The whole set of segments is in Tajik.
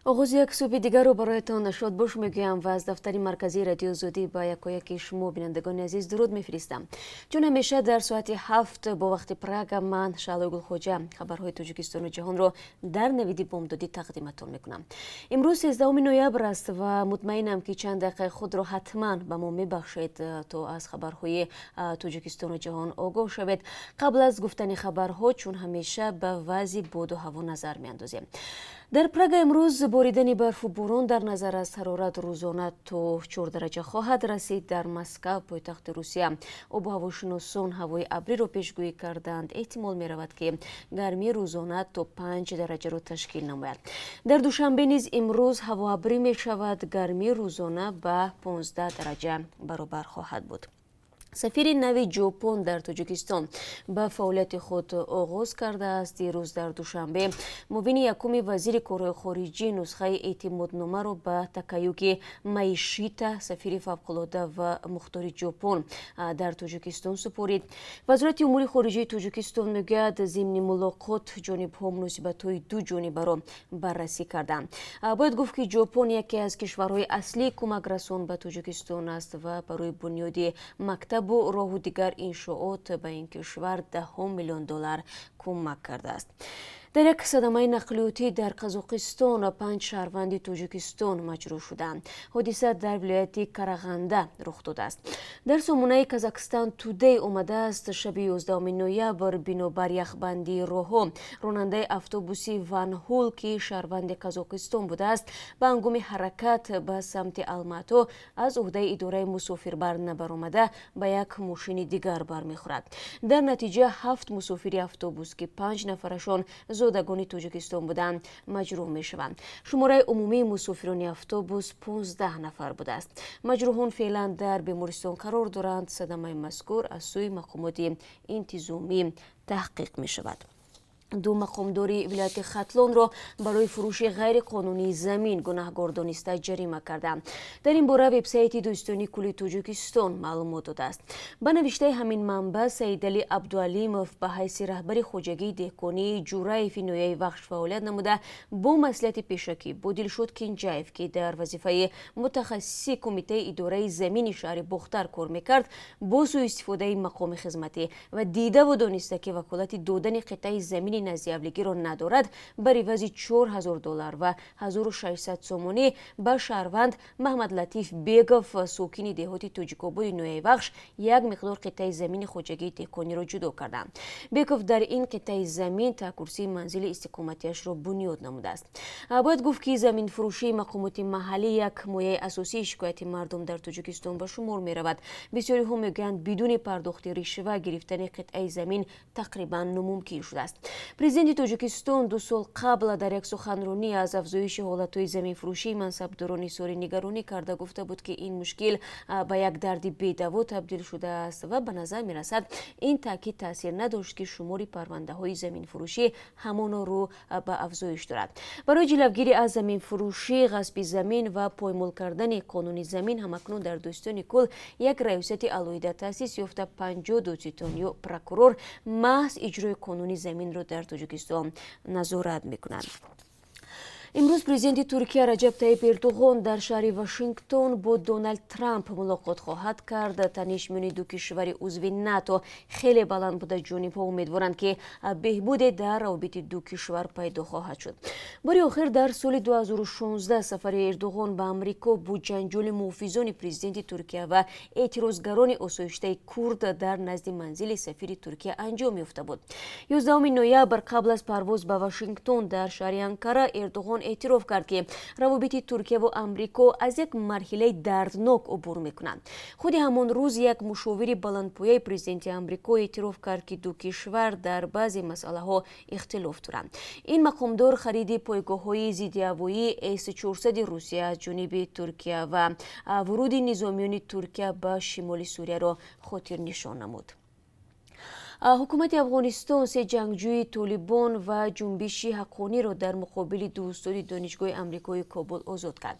Оғози як субҳи дигарро бароятон шодбош мегӯям ва аз дафтари марказии Радиои Озодӣ ба якояки шумо, бинандагони азиз, дуруд мефиристам. Чун ҳамеша дар соати 7 бо вақти Прага ман, Шаҳлои Гулхоҷа, хабарҳои Тоҷикистону ҷаҳонро дар навиди бомдодӣ тақдиматон мекунам. Имрӯз 13 ноябр аст ва мутмаинам, ки чанд дақиқаи худро ҳатман ба мо мебахшед, то аз хабарҳои Тоҷикистону ҷаҳон огоҳ шавед. Қабл аз гуфтани хабарҳо, чун ҳамеша, ба вазъи боду ҳаво назар меандозем. Дар Прага имрӯз боридани барфу борон дар назар аст. Ҳарорат рӯзона то 4 дараҷа хоҳад расид. Дар Москав, пойтахти Русия, обу ҳавошиносон ҳавои абриро пешгӯӣ карданд. Эҳтимол меравад, ки гармии рӯзона то 5 дараҷаро ташкил намояд. Дар Душанбе низ имрӯз ҳаво абрӣ мешавад. Гармии рӯзона ба 15 дараҷа баробар хоҳад буд. Сафири нави Ҷопон дар Тоҷикистон ба фаъолияти худ оғоз кардааст. Дирӯз дар Душанбе муовини якуми вазири корҳои хориҷӣ нусхаи эътимодномаро ба Такаюки Маишита, сафири фавқулода ва мухтори Ҷопон дар Тоҷикистон, супорид. Вазорати умури хориҷии Тоҷикистон мегӯяд, зимни мулоқот ҷонибҳо муносибатҳои дуҷонибаро баррасӣ карданд. Бояд гуфт, ки Ҷопон яке аз кишварҳои аслии кӯмакрасон ба Тоҷикистон аст ва барои бунёди мактабу роҳу дигар иншоот ба ин кишвар даҳҳо миллион доллар кӯмак кардааст. Дар як садамаи нақлиётӣ дар Қазоқистон панҷ шаҳрванди Тоҷикистон маҷрӯҳ шуданд. Ҳодиса дар вилояти Карағанда рух додааст. Дар сомонаи Казахстан Тудей омадааст: шаби 11 ноябр бинобар яхбандии роҳҳо ронандаи автобуси Ванҳул, ки шаҳрванди Қазоқистон будааст, ба ҳангоми ҳаракат ба самти Алмато аз уҳдаи идораи мусофирбар набаромада, ба як мошини дигар бармехӯрад. Дар натиҷа ҳафт мусофири автобус, ки панҷ нафарашон зодагони Тоҷикистон буданд, маҷрӯҳ мешаванд. Шумораи умумии мусофирони автобус 15 нафар будааст. Маҷрӯҳон феълан дар бемористон қарор доранд. Садамаи мазкур аз сӯи мақомоти интизомӣ таҳқиқ мешавад. Ду мақомдори вилояти Хатлонро барои фурӯши ғайриқонунии замин гунаҳгор дониста, ҷарима карданд. Дар ин бора вебсайти Додситонии кулли Тоҷикистон маълумот додааст. Ба навиштаи ҳамин манбаъ, Саидалӣ Абдуалимов ба ҳайси раҳбари хоҷагии деҳқонии Ҷураеви ноҳияи Вахш фаъолият намуда, бо маслиҳати пешакӣ бо Дилшод Кинҷаев, ки дар вазифаи мутахассиси кумитаи идораи замини шаҳри Бохтар кор мекард, бо сӯистифодаи мақоми хизматӣ ва дидаву дониста, ки ваколати додани қитъаи замини назди авлигиро надорад, бар ивази 4000 доллар ва 1600 сомонӣ ба шаҳрванд Маҳмадлатиф Бегов, сокини деҳоти Тоҷикободи ноҳияи Вахш, як миқдор қитъаи замини хоҷагии деҳқониро ҷудо карданд. Беков дар ин қитъаи замин таҳкурсии манзили истиқоматиашро бунёд намудааст. Бояд гуфт, ки заминфурӯшии мақомоти маҳаллӣ як мояи асосии шикояти мардум дар Тоҷикистон ба шумор меравад. Бисёриҳо мегӯянд, бидуни пардохти ришва гирифтани қитъаи замин тақрибан номумкин шудааст. Президенти Тоҷикистон 2 сол қабл дар як суханронӣ аз афзоиши ҳолатҳои заминфурӯшии мансабдорон изҳори нигаронӣ карда, гуфта буд, ки ин мушкил ба як дарди бедаво табдил шудааст ва ба назар мерасад, ин таъкид таъсир надошт, ки шумори парвандаҳои заминфурӯшӣ ҳамоно рӯ ба афзоиш дорад. Барои ҷилавгирӣ аз заминфурӯшӣ, ғасби замин ва поймол кардани қонуни замин ҳамакнун дар Додситони кул як раёсати алоҳида таъсис ёфта, 50 додситон ё прокурор маҳз иҷрои қонуни заминро дар Тоҷикистон назорат мекунанд. Имрӯз президенти Туркия Раҷаб Таиб Эрдуғон дар шаҳри Вашингтон бо Доналд Трамп мулоқот хоҳад кард. Таниш миёни ду кишвари узви НАТО хеле баланд буда, ҷонибҳо умедворанд, ки беҳбуде дар равобити ду кишвар пайдо хоҳад шуд. Бори охир дар соли 2016 сафари Эрдуғон ба Амрико бо ҷанҷоли муҳофизони президенти Туркия ва эътирозгарони осоиштаи курд дар назди манзили сафири Туркия анҷом ёфта буд. 11 ноябр, қабл аз парвоз ба Вашингтон, дар шаҳри Анкара Эрдуғон эътироф кард, ки равобити Туркияву Амрико аз як марҳилаи дарднок убур мекунанд. Худи ҳамон рӯз як мушовири баландпояи президенти Амрико эътироф кард, ки ду кишвар дар баъзе масъалаҳо ихтилоф доранд. Ин мақомдор хариди пойгоҳҳои зиддиҳавоии С-400 Русия аз ҷониби Туркия ва вуруди низомиёни Туркия ба шимоли Сурияро хотирнишон намуд. Ҳукумати Афғонистон се ҷангҷӯи Толибон ва ҷунбиши Ҳаққониро дар муқобили ду устоди Донишгоҳи Амрикои Кобул озод кард.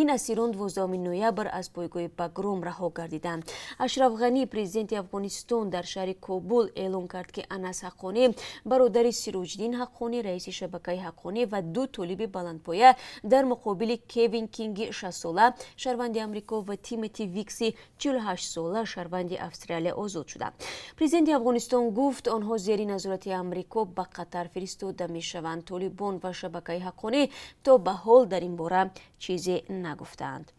Ин асирон 12 ноябр аз пойгоҳи Багром раҳо гардиданд. Ашраф Ғанӣ, президенти Афғонистон, дар шаҳри Кобул эълон кард, ки Анас Ҳаққонӣ, бародари Сироҷиддин Ҳаққонӣ, раиси шабакаи Ҳаққонӣ, ва ду толиби баландпоя дар муқобили Кевин Кинги 60-сола, шаҳрванди Амрико, ва Тимоти Викси 48-сола, шаҳрванди Австралия, озод шуданд. Президенти Афғонистон гуфт, онҳо зери назорати Амрико ба Қатар фиристода мешаванд. Толибон ва шабакаи Ҳаққонӣ то ба ҳол дар ин бора чизе нагуфтаанд.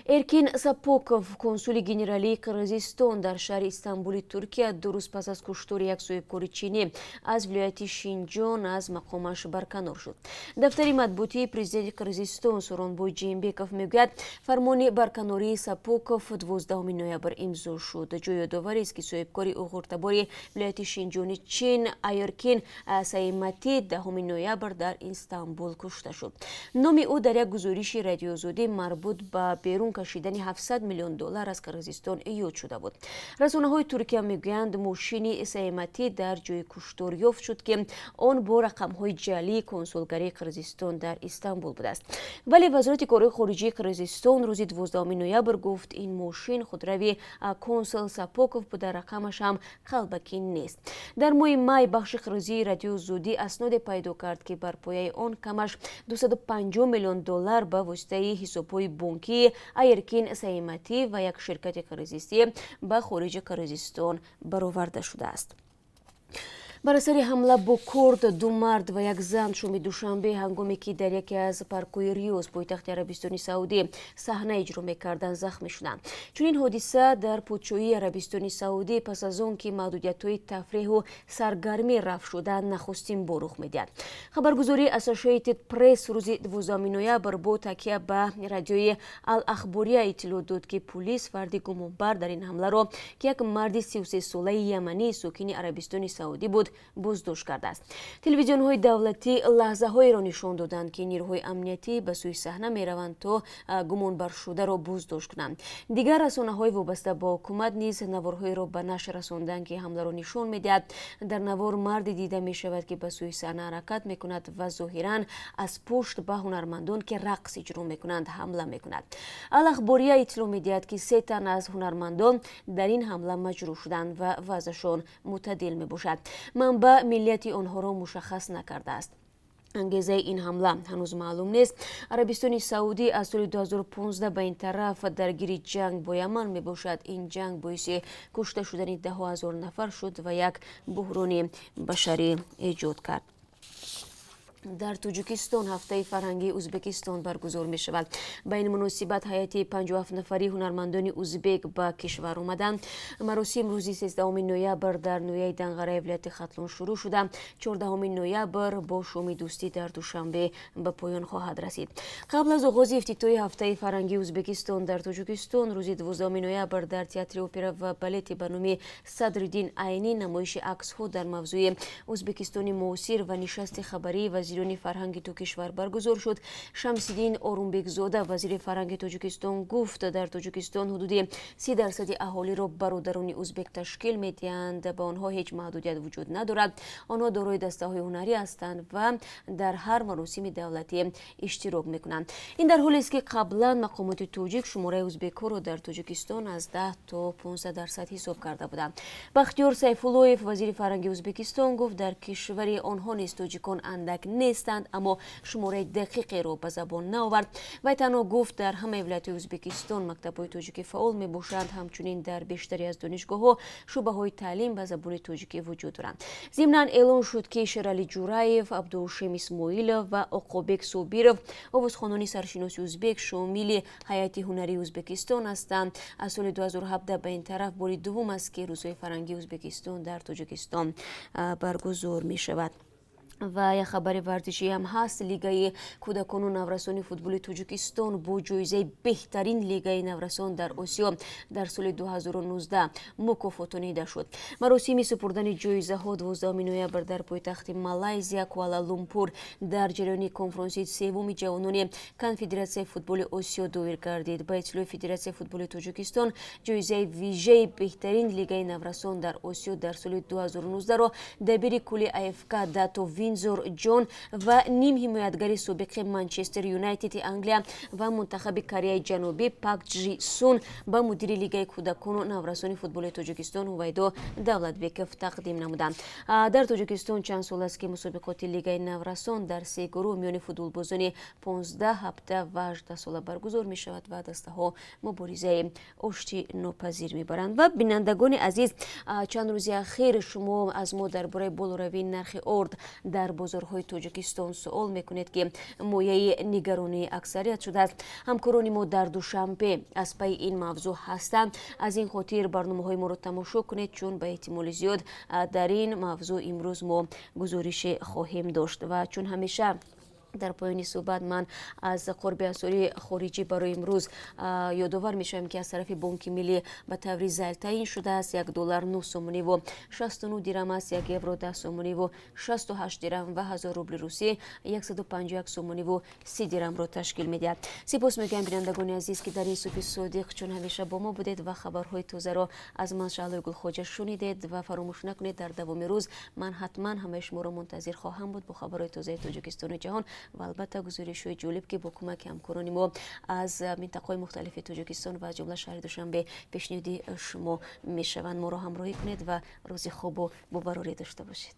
Эркин Сапоков, консули генералии Қирғизистон дар шаҳри Истанбули Туркия, 2 рӯз пас аз куштори як соҳибкори чинӣ аз вилояти Шинҷон аз мақомаш барканор шуд. Дафтари матбуотии президенти Қирғизистон Сооронбой Жээнбеков мегӯяд, фармони барканории Сапоков 12 ноябр имзо шуд. Ҷои ёдоварист, ки соҳибкори уйғуртабори вилояти Шинҷони Чин Айркин Саимати 10 ноябр дар Истанбул кушта шуд. Номи ӯ дар як гузориши Радиоозодӣ марбут ба берун кашидани 700 миллион доллар аз Қирғизистон ёд шуда буд. Расонаҳои Туркия мегӯянд, мошини Саиматӣ дар ҷои куштор ёфт шуд, ки он бо рақамҳои ҷаълии консулгарии Қирғизистон дар Истанбул будааст. Вале Вазорати корҳои хориҷии Қирғизистон рӯзи 12 ноябр гуфт, ин мошин худрави консул Сапоков буда, рақамаш ҳам қалбакӣ нест. Дар моҳи май бахши қирғизии Радиоозодӣ асноде пайдо кард, ки бар пояи он камаш 250 миллион доллар ба воситаи ҳисобҳои бонкии Айркин Саиматӣ ва як ширкати қирғизистӣ ба хориҷи Қирғизистон бароварда шудааст. Бар асари ҳамла бо корд ду мард ва як зан шоми душанбе, ҳангоме ки дар яке аз паркҳои Риёз, пойтахти Арабистони Саудӣ, саҳна иҷро мекарданд, захмӣ шуданд. Чунин ҳодиса дар подшоҳии Арабистони Саудӣ пас аз он ки маҳдудиятҳои тафреҳу саргармӣ рафъ шуда, нахустин бор рух медиҳад. Хабаргузории Associated Press рӯзи 12 ноябр бо такя ба радиои Ал-Ахбория иттилоъ дод, ки пулис фарди гумонбар дар ин ҳамларо, ки як марди 33-солаи яманӣ, сокини Арабистони Саудӣ буд, боздошт кардааст. Телевизионҳои давлатӣ лаҳзаҳоеро нишон доданд, ки нирӯҳои амниятӣ ба сӯи саҳна мераванд, то гумонбаршударо боздошт кунанд. Дигар расонаҳои вобаста ба ҳукумат низ наворҳоеро ба нашр расонданд, ки ҳамларо нишон медиҳад. Дар навор марде дида мешавад, ки ба сӯи саҳна ҳаракат мекунад ва зоҳиран аз пушт ба ҳунармандон, ки рақс иҷро мекунанд, ҳамла мекунад. Алахбория иттилоъ медиҳад, ки се тан аз ҳунармандон дар ин ҳамла маҷрӯҳ шуданд ва вазъашон мӯътадил мебошад. Манбаъ миллияти онҳоро мушаххас накардааст. Ангезаи ин ҳамла ҳанӯз маълум нест. Арабистони Саудӣ аз соли 2015 ба ин тараф даргири ҷанг бо Яман мебошад. Ин ҷанг боиси кушта шудани даҳо ҳазор нафар шуд ва як буҳрони башарӣ эҷод кард. Дар Тоҷикистон ҳафтаи фарҳангии Ӯзбекистон баргузор мешавад. Ба ин муносибат ҳайати 57 нафари ҳунармандони узбек ба кишвар омаданд. Маросим рӯзи 13 ноябр дар ноҳияи Данғараи вилояти Хатлон шурӯъ шуда, 14 ноябр бо шоми дӯстӣ дар Душанбе ба поён хоҳад расид. Қабл аз оғози ифтитоҳи ҳафтаи фарҳангии Ӯзбекистон дар Тоҷикистон, рӯзи 12 ноябр дар Театри опера ва балети ба номи Садриддин Айнӣ намоиши аксҳо дар мавзӯи Ӯзбекистони муосир ва нишасти хабарии вазирони фарҳанги ду кишвар баргузор шуд. Шамсиддин Орумбекзода, вазири фарҳанги Тоҷикистон, гуфт, дар Тоҷикистон ҳудуди 30% аҳолиро бародарони узбек ташкил медиҳанд. Ба онҳо ҳеҷ маҳдудият вуҷуд надорад. Онҳо дорои дастаҳои ҳунарӣ ҳастанд ва дар ҳар маросими давлатӣ иштирок мекунанд. Ин дар ҳолест, ки қаблан мақомоти тоҷик шумораи узбекҳоро дар Тоҷикистон аз 10 то 15% ҳисоб карда буданд. Бахтиёр Сайфуллоев, вазири фарҳанги Ӯзбекистон, гуфт, дар кишвари онҳо низ тоҷикон андак нестанд, аммо шумораи дақиқеро ба забон наовард. Вай танҳо гуфт, дар ҳамаи вилоятҳои Ӯзбекистон мактабҳои тоҷикӣ фаъол мебошанд, ҳамчунин дар бештари аз донишгоҳҳо шӯъбаҳои таълим ба забони тоҷикӣ вуҷуд доранд. Зимнан эълон шуд, ки Шералӣ Ҷураев, Абдуҳошим Исмоилов ва Оқобек Собиров, овозхонони саршиноси узбек, шомили ҳайати ҳунарии Ӯзбекистон ҳастанд. Аз соли 2017 ба ин тараф бори дуввум аст, ки рӯзҳои фарҳангии Ӯзбекистон дар Тоҷикистон баргузор мешавад. Ва як хабари варзишӣ ҳам ҳаст. Лигаи кӯдакону наврасони футболи Тоҷикистон бо ҷоизаи беҳтарин лигаи наврасон дар Осиё дар соли 2019 мукофотонида шуд. Маросими супурдани ҷоизаҳо 12 ноябр дар пойтахти Малайзия, Куала Лумпур, дар ҷараёни конфронси севуми ҷавонони Конфедератсияи футболи Осиё доир гардид. Ба иттилои Федератсияи футболи Тоҷикистон, ҷоизаи вижаи беҳтарин лигаи наврасон дар Осиё дар соли 2019-ро дабири кулли АФК Дато Винзор Ҷон ва нимҳимоятгари собиқи Манчестер Юнайтеди Англия ва мунтахаби Кореяи Ҷанубӣ Пак Ҷи Сун ба мудири лигаи кӯдакону наврасони футболи Тоҷикистон Ҳувайдо Давлатбеков тақдим намуданд. Дар Тоҷикистон чанд сол аст, ки мусобиқоти лигаи наврасон дар се гурӯҳ миёни футболбозони 15, 17 ва 18 сола баргузор мешавад ва дастаҳо муборизаи оштинопазир мебаранд. Ва, бинандагони азиз, чанд рӯзи ахир шумо аз мо дар бораи болоравии нархи орд дар бозорҳои Тоҷикистон суол мекунед, ки мояи нигаронии аксарият шудааст. Ҳамкорони мо дар Душанбе аз пайи ин мавзӯъ ҳастанд. Аз ин хотир барномаҳои моро тамошо кунед, чун ба эҳтимоли зиёд дар ин мавзӯъ имрӯз мо гузорише хоҳем дошт. Ва чун ҳамеша дар поёни суҳбат ман аз қурби асъори хориҷӣ барои имрӯз ёдовар мешавем, ки аз тарафи Бонки Миллӣ ба таври зайл таъин шудааст: 1 доллар 9 сомониву 69 дирам аст, 1 евро 10 сомониву 68 дирам ва 1000 рубли русӣ 151 сомониву 30 дирамро ташкил медиҳад. Сипос мегӯям, бинандагони азиз, ки дар ин субҳи содиқ чун ҳамеша бо мо будед ва хабарҳои тозаро аз ман, Шаҳлои Гулхоҷа, шунидед. Ва фаромӯш накунед, дар давоми рӯз ман ҳатман ҳамаи шуморо мунтазир хоҳам буд бо хабарҳои тозаи Тоҷикистону ҷаҳон ва албатта гузоришҳои ҷолиб, ки бо кӯмаки ҳамкорони мо аз минтақаҳои мухталифи Тоҷикистон ва аз ҷумла шаҳри Душанбе пешниҳоди шумо мешаванд. Моро ҳамроҳӣ кунед ва рӯзи хубу бобарорӣ дошта бошед.